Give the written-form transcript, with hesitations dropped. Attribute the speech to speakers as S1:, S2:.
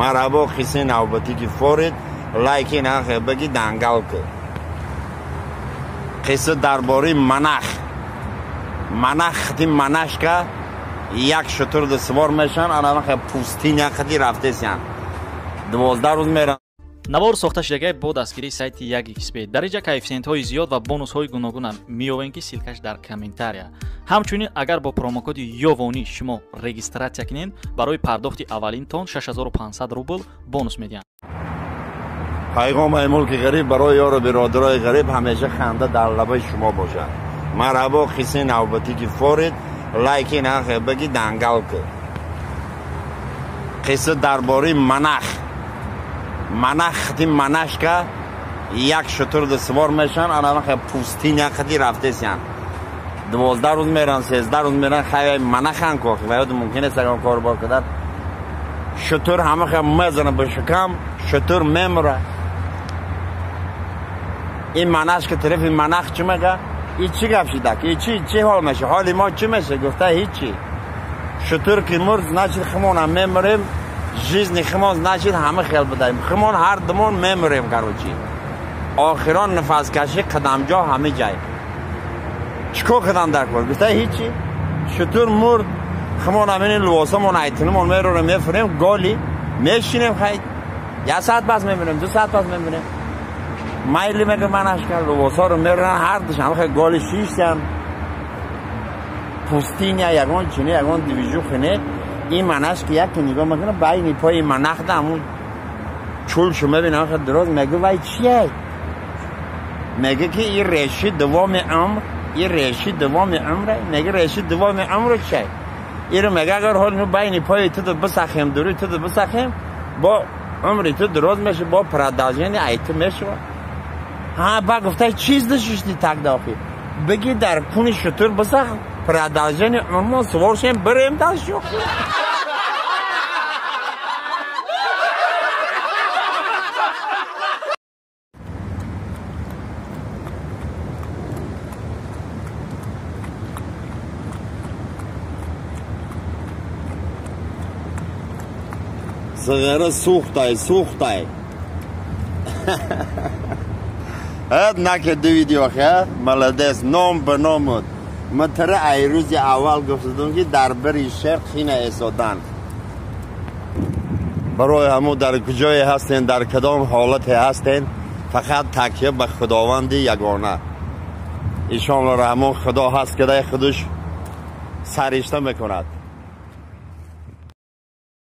S1: Марҳабо, қиссаи навбатӣ ки форид, лайки нахе баги дангал ки. Қисса дар бораи манах. Манах хати манашка як шутур сувор мешан, ана пустиня хати рафтесян. 12 рӯз меран.
S2: Навор сохта шудагай бо дастгирии сайти 1xb. Дар инҷа коэффисиентҳои зиёд ва бонусҳои гуногунам меёвем, ки ссылкаш дар комментария. Ҳамчунин агар бо промокоди Ёвонӣ шумо регистратсия кунед, барои пардохти аввалинтон 6500 рубл бонус медиҳанд.
S1: Пайғоми мулки ғариб барои ёру биродарои ғариб ҳамеша ханда дар лабаи шумо бошад. Марҳабо, қиссаи навбатӣ ки форид, лайки нахе баги дангал ки. Қисса дар бораи манах. Манах хати манашка як шутур сувор мешан, ана пустиня хати рафтесян. 12 рӯз меран, 13 рӯз меран, хай манахан кох, ва ёд мумкин аст ягон кор бор кардан. Шутур ҳама хай мезана ба шикам, шутур мемура. Ин манашка тарафи манах чӣ мега? И чӣ гап шидак? И чӣ ҳол меша? Ҳоли мо чӣ меша? Гуфта ҳичи. Шутур ки мурд, значит химонам мемурем. Жизни химон значит ҳама хел будаем. Химон ҳар думон мемурем, короче. Охирон нафаскашӣ қадамҷо ҳама ҷай. Чикор кардам дар кор? Гуфта ҳичи. Шутур мурд, химон ҳамин либосамон айтинамон мерорем, мефурем, голи мешинем, хай. Як саат пас мемирем, 2 саат пас мемирем. Майли мега манашка либосаро мероран, ҳар душ ҳама хел голи шиштан. Пустиня ягон чине, ягон движухи не. Ин манаш ки як нигоҳ мекунад, байни пои манахда ҳамун чулшу мебинам, хел дроз мегӯ вай чие? Мега ки ин реши давоми умр, ин реши давоми умре, мега реши давоми умру чие? Иро мега агар ҳол ну байни пои ту бисахем, дуруи ту бисахем, бо умри ту дроз меша, бо продолжение ай ту мешава. Ҳа, ба гуфта чиз дашишти так охи. Беги дар куни шутур бисах, продолжение умрмон сувор шем, бирем дашё. Сығыры суқтай, суқтай. Ҳад накеди видео, ха? Молодец, ном ба номуд. Ман тара ай рӯзи аввал гуфтадум, ки дар бари шер хина эсодан. Барои ҳамун дар куҷое ҳастен, дар кадом ҳолате ҳастен, фақат такя ба Худованди ягона. Иншоалло Раҳмон Худо ҳаст, ки дай худаш саришта мекунад.